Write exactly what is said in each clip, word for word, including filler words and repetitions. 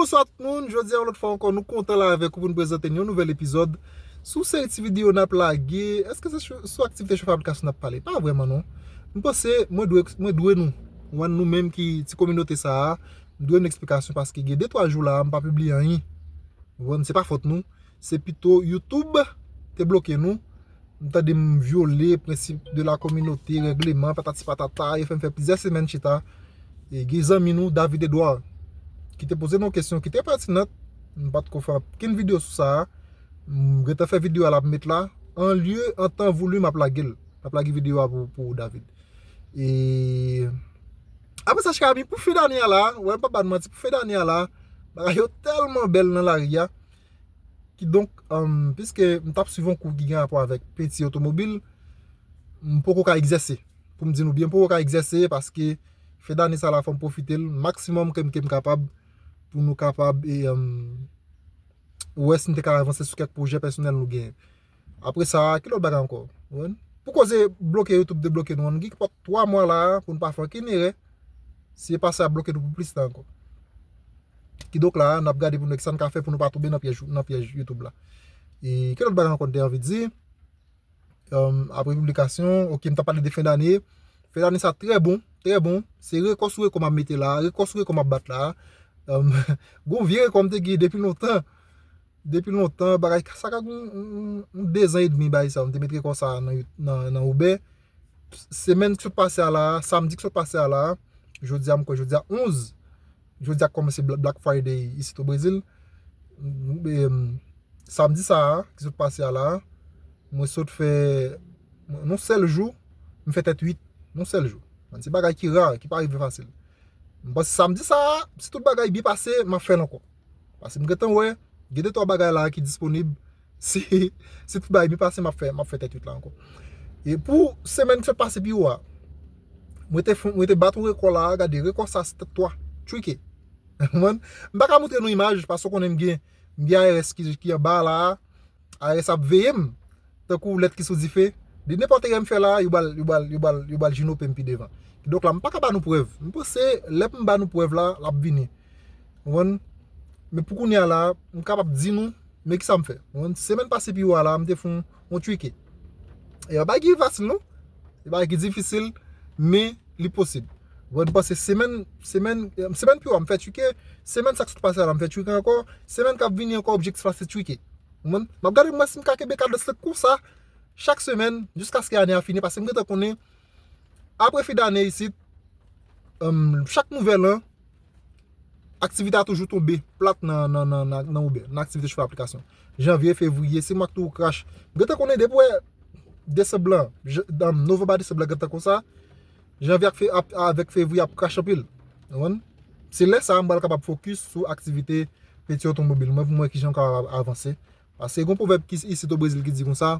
Bonswa tout moun, jodi a yon lòt fwa ankò nou kontan la avèk ou pou n prezante n yon nouvèl epizòd sou seri ti videyo n ap lage. Èske se sou, sou aktivite chofè aplikasyon n ap pale? Pa vrèman non. M panse mwen dwe, mwen dwe nou, nou menm ki ti kominote sa a, m dwe nou eksplikasyon paske gen de twa jou la a m pa pibliye anyen. Ou konprann? Se pa fòt nou, se pito YouTube te bloke nou. M tande m vyole prensip de la kominote, règleman, patati patata, yo fè m fè plizyè semèn chita. E gen zanmi nou, David Edouard, ki te poze nou kesyon ki te pètinant. M pa t ko fè okenn videyo sou sa a. M gentan fè videyo a l ap met la. An lye, an tan voulu, m ap lage l. M ap lage videyo a pou, pou David. E apre sa, cheri, pou fen dane a la, wè, m pa ba n manti, pou fen dane a la, bagay yo tèlman bèl nan lari a. Kidonk, um, piske m t ap swiv yon kou ki gen rapò avèk penti otomobil, m poko ka egzèse. Pou m di nou byen, m poko ka egzèse paske fen dane sa la, fò m pwofite l maksimòm ke m, ke m kapab pou nou kapab e, um, wè si n te ka avanse sou kèk pwojè pèsonèl nou genyen. Apre sa, ki lòt bagay ankò? Ou konprann? Pou koze bloke YouTube, debloke nou an, nou gen ki pòt twa mwa la a pou n pa fè okenn erè. Si e pa sa, y ap bloke nou pou plis tan ankò. Kidonk la, n ap gade pou nou wè kisa n ka fè pou nou pa tonbe nan pyèj, nan pyèj YouTube la. E ki lòt bagay ankò n te anvi di? Um, apre piblikasyon, ok, m t ap pale de fen dane. Fen dane sa trè bon, trè bon. Se rekò sou rekò m ap mete la, rekò sou rekò m ap bat la. Um, gon vye rekò m te gen depi lontan. Depi lontan, bagay sa ka gon yon, yon, yon dezan edmi bagay sa. M te met rekò sa nan, nan, nan Uber. Semèn ki sot pase a la, samdi ki sot pase a la, jodi a m kwè, jodi a onz, jodi a k kòmanse Bla-, Black Friday isit o Brezil. Em, samdi sa a, ki sot pase a la, mwen sot fè, nan yon sèl jou, m fè tèt uit, nan yon sèl jou. Se bagay ki ra, ki pa rive fasil. M panse samdi sa a, si tout bagay byen pase, m ap fè l ankò. Paske m gentan wè, gen de twa bagay la ki disponib. Si, si tout bagay byen pase, m ap fè, m ap fè tèt uit la ankò. E pou semèn ki sot pase pi wo a, mwen te fon, mwen te bat yon rekò la, gade rekò sa se tèt twa. Tricky. Ou konprann? M pa ka montre nou imaj, paske w konnen m gen, m gen A R S ki, ki anba la a. A R S ap veye m, tankou lèt ki sou dife. De nenpòt erè m fè la, yo bal, yo bal, yo bal, yo bal jinope m pi devan. Kidonk la, m pa ka ba nou prèv. M panse, lè m ba nou prèv la, l ap vini. Ou konprann? Men pou kounye a la, m kapab di nou, men kisa m fè. Ou konprann? Semèn pase pi wo a la, m te fè yon, yon tricky. E pa bagay ki fasil non. Se bagay ki difisil, men li posib. Ou konprann? M panse semèn, semèn, semèn pi wo a m fè tricky, semèn sa k sot pase a la m fè tricky ankò, semèn k ap vini ankò objektif la se tricky. Ou konprann? M ap gade m wè si m ka kenbe kadans lan konsa chak semèn jiskaske ane a fini, paske m gentan konnen apre fen dane isit, em, chak nouvèl an, aktivite a toujou tonbe plat nan, nan, nan, nan, nan Uber, nan aktivite chofè aplikasyon. Janvye, fevriye, se mwa k toujou crash. M gentan konnen depi w wè desanm lan, jan-, nan novanm a desanm lan gentan konsa, janvye ak fe-, ap, avèk fevriye ap crash anpil. Ou konprann? Se lè sa a m pral kapab fokis sou aktivite penti otomobil mwen pou m wè kijan m kapab avanse. Paske gen yon pwovèb ki isit o Brezil ki di konsa,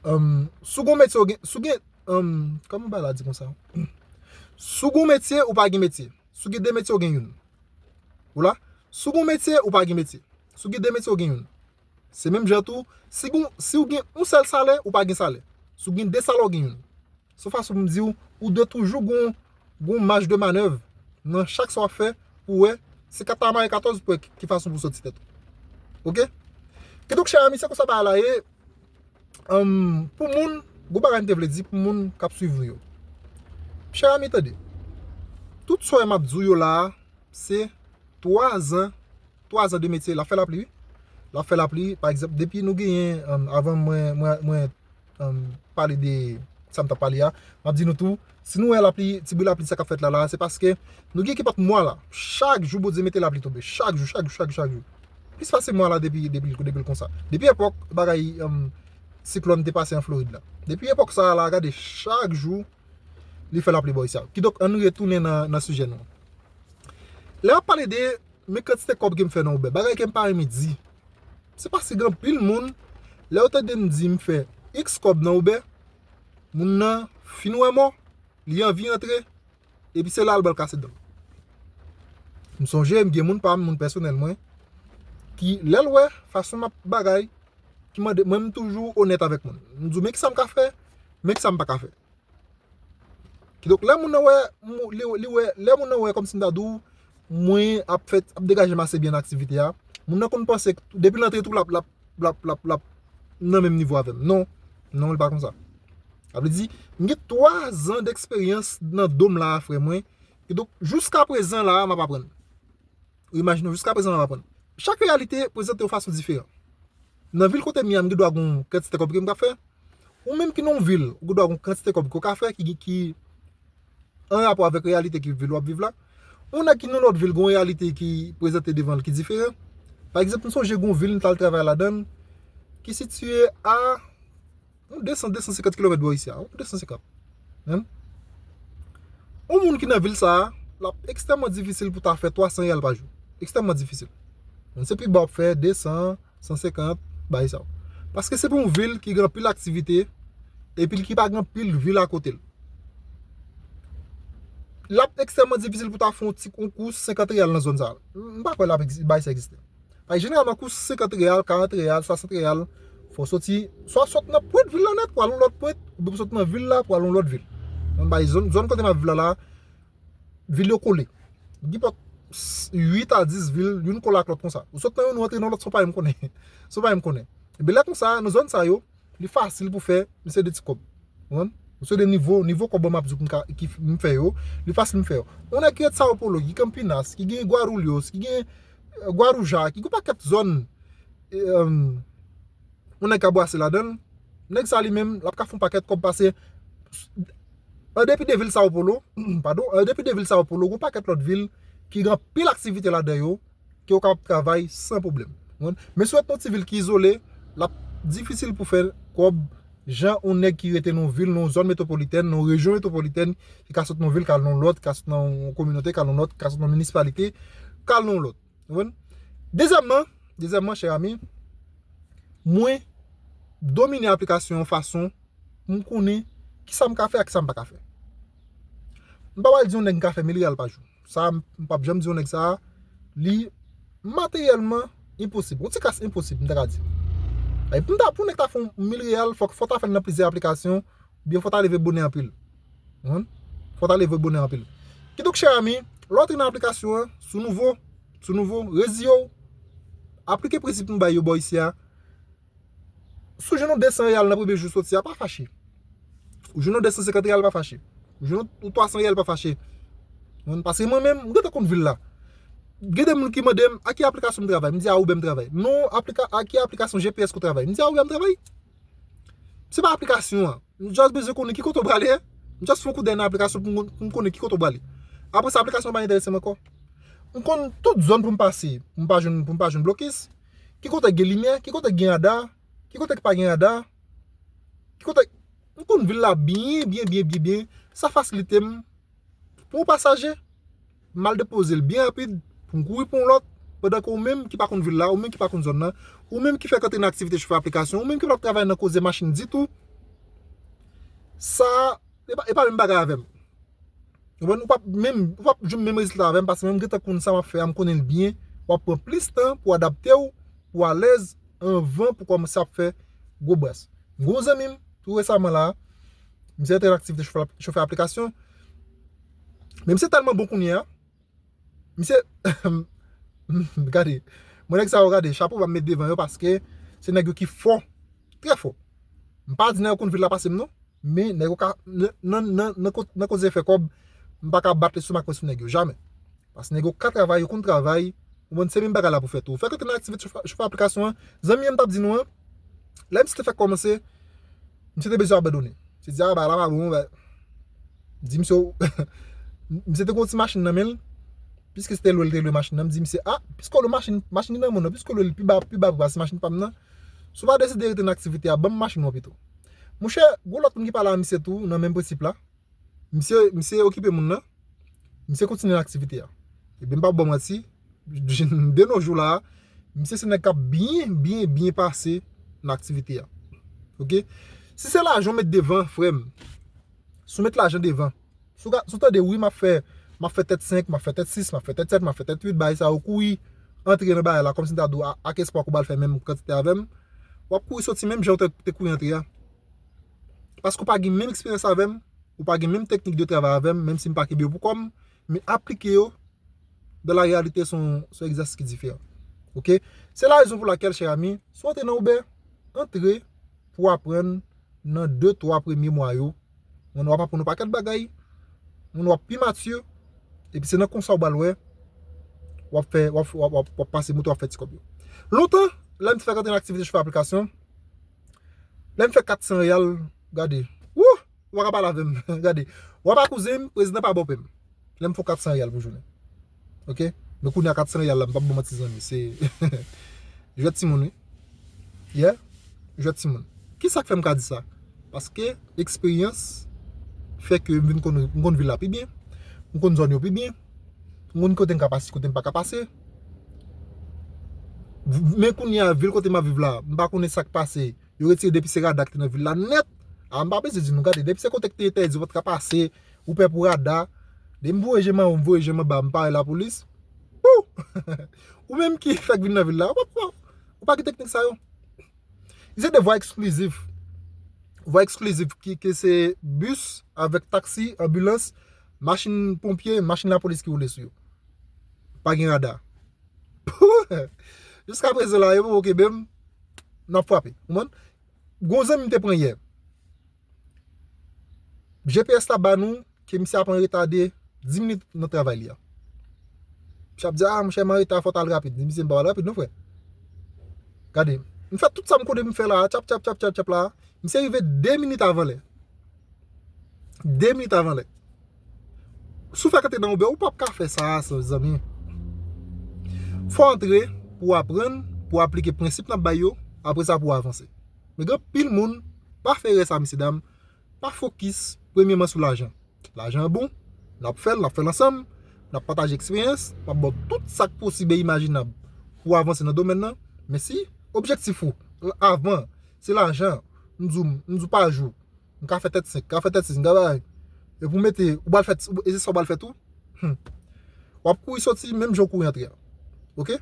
em, si w gen yon metye w gen, si w gen, em, kòman bagay la di konsa? Si w gen yon metye, ou pa gen metye. Si w gen de metye, ou gen youn. Ou la? Si w gen yon metye, ou pa gen metye. Si w gen de metye, ou gen youn. Se menm jan tou, si w gen, si w gen yon sèl salè, ou pa gen salè. Si w gen de salè, ou gen youn. Se yon fason pou m di w, ou dwe toujou gon, gon maj de manèv nan chak sa w ap fè pou wè se kat la mare katòz pou wè ki, ki fason pou soti tèt ou. Oke? Kidonk, chè ami, se konsa bagay la ye. Em, pou moun, gon bagay m te vle di pou moun k ap swiv nou yo. Chè ami, tande. Tout sa w wè m ap di w yo la a, se twa zan, twa zan de metye, l ap fè lapli, wi. L ap fè lapli, pa egzanp, depi nou genyen, em, avan mwen, mwen, mwen, em, pale de sa m t ap pale a, m ap di nou tou, si nou wè lapli, ti bri lapli sa k ap fèt la, la, se paske nou gen ki pòt mwa la. Chak jou Bondye mete lapli tonbe. Chak jou, chak jou, chak jou, chak jou. Plis pase mwa la depi, depi, depi l konsa. Depi epòk bagay, em, siklòn te pase an Florid la. Depi epòk sa a la, gade, chak jou, li fè lapli bò isi a. Kidonk, ann nou retounen nan, nan sijè nou an. Lè m ap pale de men kantite kòb ke m fè nan Uber, bagay ke m pa renmen di, se paske gen anpil moun, lè yo tande m di m fè x kòb nan Uber, moun nan fin wè mò, li anvi antre, epi se la l pral kase dan. M sonje, m gen moun pa m, moun pèsonèl mwen, ki lè l wè fason m ap bagay, ki mande, mwen m toujou onèt avèk moun. M di w, men kisa m ka fè, men kisa m pa ka fè. Kidonk, lè moun nan wè, li, li wè, lè moun nan wè kòmsi m ta di w, mwen ap fè, ap degaje m ase byen nan aktivite a. Moun nan konn panse depi l antre tou l ap, l ap, l ap, l ap, l ap nan menm nivo avè m. Non, non, li pa konsa. Sa vle di, m gen twa zan deksperyans nan dòm la a, frè mwen. Kidonk, jiska prezan la a, m ap aprann. Ou imajine w, jiska prezan m ap aprann. Chak reyalite prezante yon fason diferan. Nan vil kote m ye a, m gen dwa gen yon kantite kòb ke m ka fè. Ou menm ki nan yon vil, ou gen dwa gen yon kantite kòb ke w ka fè ki, ki an rapò avèk reyalite ki vil w ap viv la. Yon nèg ki nan lòt vil gen yon reyalite ki prezante devan l ki diferan. Pa egzanp, m sonje gen yon vil m t al travay ladan l, ki sitiye a yon de san, de san senkant kilomèt bò isi a, yon de san senkant. Yon moun ki nan vil sa a, l ap ekstrèmman difisil pou ta fè twa san reyal pa jou. Ekstrèmman difisil. Se pi ba w ap fè de san, san senkant, bagay sa yo. Paske se pou yon vil ki gen anpil aktivite, epi ki pa gen anpil vil akote l. L ap ekstrèmman difisil pou ta fè yon ti, yon kous senkant reyal nan zòn sa a. M pa kwè l ap egzi-, bagay sa egziste. Paske jeneralman, kous senkant reyal, karant reyal, swasant reyal, fò w soti, swa sot nan pwent vil la nèt pou al yon lòt pwent, oubyen pou sot nan vil la pou al yon lòt vil. Yon bagay zòn, zòn kote m ap viv la la, vil yo kole. Gen pòt uit a dis vil, youn kole ak lòt konsa. Ou sot nan youn, ou antre nan lòt, se yon pa menm konnen. Se yon pa menm konnen. Ebyen lè konsa, nan zòn sa yo, li fasil pou fè yon seri de ti kòb. Ou konprann? Yon seri de nivo, nivo kòb mwen ap di w ki m ka, ki m fè yo, li fasil m fè yo. Yon nèg ki ret Sao Paulo, ki Campinas, ki gen Guarulhos, ki gen, eh, Guarujá, ki gen yon pakèt zòn, eh, yon nèg ka bwase ladan l, nèg sa li menm, l ap ka fè yon pakèt kòb pase, an depi de vil Sao Paulo, padon, an depi de vil Sao Paulo, gen yon pakèt lòt vil ki gen anpil aktivite ladan yo, ke w kapab travay san pwoblèm. Ou konprann? Men si w ret nan yon ti vil ki izole, l ap difisil pou fè kòb jan yon nèg ki rete nan yon vil, nan yon zòn metwopolitèn, nan yon rejyon metwopolitèn, ki ka sot nan yon vil, k al nan yon lòt, ki ka sot nan yon kominote, k al nan yon lòt, ki ka sot nan yon minisipalite, k al nan yon lòt. Ou konprann? Dezyèmman, dezyèmman, chè ami, mwen domine aplikasyon yon fason pou m konnen kisa m ka fè ak sa m pa ka fè. M pa pral di yon nèg m ka fè mil reyal pa jou. Sa, m p ap janm di yon nèg sa, li materyèlman enposib. Yon ti kras enposib, m ta ka di. E pou m ta, pou nèg ta fè yon mil reyal, fòk, fò ta fè l nan plizyè aplikasyon, oubyen fò ta leve bonè anpil. Ou konprann? Fò ta leve bonè anpil. Kidonk, chè ami, lè w antre nan aplikasyon an, si w nouvo, si w nouvo, reziye w, aplike prensip nou bay yo bò isi a, si w jwenn yon de san reyal nan premye jou soti a, pa fache. Ou jwenn yon de san senkant reyal, pa fache. Ou jwenn yon twa san reyal, pa fache. Ou konprann? Paske mwen menm, m gentan konn vil la. Gen de moun ki mande m, "A ki aplikasyon m travay?" M di, "A Uber m travay." Non, aplika-, a ki aplikasyon G P S ke w travay? M di, "A Uber m travay." Se pa aplikasyon an. M just bezwen konnen ki kote w prale. M just fè yon koudèy nan aplikasyon pou m, pou m konnen ki kote w prale. Apre sa, aplikasyon an pa enterese m ankò. M konn tout zòn pou m pase, pou m pa jwenn, pou m pa jwenn blokis. Ki kote gen limyè, ki kote gen rada, ki kote ki pa gen rada, ki kote, m konn vil la byen, byen, byen, byen, byen. Sa fasilite m pou yon pasaje, m al depoze l byen rapid, pou m kouri pou yon lòt, pandan ke ou menm ki pa konn vil la, ou menm ki pa konn zòn nan, ou menm ki fèk antre nan aktivite chofè aplikasyon, ou menm ki pa t ap travay nan koze machin ditou, sa, e pa, e pa menm bagay avè m. Ou konprann? Ou p ap menm, ou p ap jwenn menm rezilta avè m, paske mwen m gentan konn sa m ap fè a, m konnen l byen, w ap pran plis tan pou adapte w, pou alèz, anvan pou kòmanse ap fè gwo bras. M gen yon zanmi m, tou resaman la, misye antre nan aktivite chofè, chofè aplikasyon, men misye tèlman bon kounye a, misye, gade, mwen nèg sa yo gade, chapo ba m met devan yo paske se nèg yo ki fò, trè fò. M pa di nèg yo konn vil la pase m non, men nèg yo ka, nan, nan, nan, nan ko-, nan koze fè kòb, m pa ka bat lestomak mwen sou nèg yo, jamè. Paske nèg yo ka travay, yo konn travay, ou konprann, se menm bagay la pou fè tou. Fèk antre nan aktivite chofè, chofè aplikasyon an, zanmi an m t ap di nou an, lè misye te fèk kòmanse, misye te bezwen abandone. Misye di, "A, bagay la pa bon, bagay." M di misye, misye te gen yon ti machin nan men l, piske se te lwe l te lwe machin nan, m di misye, "A, piske w lwe machin, machin ki nan men w nan, piske w lwe l pi ba, pi ba pri pase machin pa m nan, si w pa deside rete nan aktivite a, ban m machin ou an pito." Monchè, gen lòt moun ki pale a misye tou, nan menm prensip la. Misye, misye okipe moun nan. Misye kontinye nan aktivite a. Ebyen, m p ap ba w manti, de nos jours la, misye se nèg k ap byen, byen, byen pase nan aktivite a. Oke? Si se lajan w met devan, frè m, si w met lajan devan, si w ka, si w tande, wi, m ap fè, m ap fè tèt senk, m ap fè tèt sis, m ap fè tèt sèt, m ap fè tèt uit, bagay sa yo kouri antre nan bagay la, kòmsi m ta di w a-, ak espwa ke w pral fè menm kantite avè m, w ap kouri soti menm jan w te, te kouri antre a. Paske w pa gen menm eksperyans avè m, ou pa gen menm teknik de travay avè m, menm si m pa kenbe yo pou kò m, men aplike yo, dans la réalité, se yon, se yon egzèsis ki diferan. Oke? Se la rezon pou lakèl, chè ami, si w antre nan Uber, antre pou aprann nan de, twa premye mwa yo. Moun w ap aprann yon pakèt bagay, moun w ap pi matye, epi se nan konsa w pral wè, w ap fè, w ap, w ap, w ap, w ap pase moto, w ap fè ti kòb yo. Lontan, lè m te fèk antre nan aktivite chofè aplikasyon, lè m fè kat san reyal, gade, wou, ou pa ka pale avè m, gade, w ap ak kouzen m, prezidan pa bòpè m. Lè m fè kat san reyal pou jounen. Oke? Men kounye a kat san reyal la, m p ap ba w manti zanmi, se jwèt timoun, wi. Yeah? Jwèt timoun. Kisa k fè m ka di sa? Paske eksperyans fè ke m vin konn, m konn vil la pi byen, m konn zòn yo pi byen, m konn kote m ka pase, kote m pa ka pase. Men kounye a, vil kote m ap viv la, m pa konnen sa k pase. Yo retire depi se rada ki te nan vil la nèt. A, m pa bezwen di nou, gade, depi se kote ki te entèdi, ou pa t ka pase, ou pè pou rada. Depi m voye je m anwo, m voye je m anba, m pa wè lapolis. Pou! Ou menm ki fèk vin nan vil la, ou pa, ou pa, ou pa gen teknik sa yo. Se de vwa eksklizif. Vwa eksklizif ki, ke se bis avèk taksi, anbilans, machin ponpye, machin lapolis ki woule sou yo. Pa gen rada. Jiska prezan la, yo poko kenbe m, n ap frape. Ou konprann? Gon zanmi m te pran yè. G P S la ba nou ke misye ap an reta de dis minit nan travay li a. Misye ap di, "A, monchè, m an reta, fò w t al rapid." Di misye, "M pa pral rapid, non, frè." Gade, m fè tout sa m konnen m fè la, tchap, tchap, tchap, tchap, tchap la. Misye rive de minit avan lè. De minit avan lè. Si w fèk antre nan Uber, ou p ap ka fè sa, zanmi. Fò w antre pou w aprann, pou w aplike prensip n ap bay yo, apre sa pou w avanse. Men gen anpil moun, pa fè erè sa, mesye dam, pa fokis, premyèman, sou lajan. Lajan an bon, n ap fè l, n ap fè l ansanm, n ap pataje eksperyans, m ap ba w tout sa k posib e imajinab pou w avanse nan domèn nan. Men si objektif ou, avan, se lajan, m di w, m di w pa jou, m ka fè tèt senk, m ka fè tèt sis, m ka bay. Epi w mete, ou pral fè, e se sa w pral fè tou. Hmm. W ap kouri soti, menm jan w kouri antre a. Oke?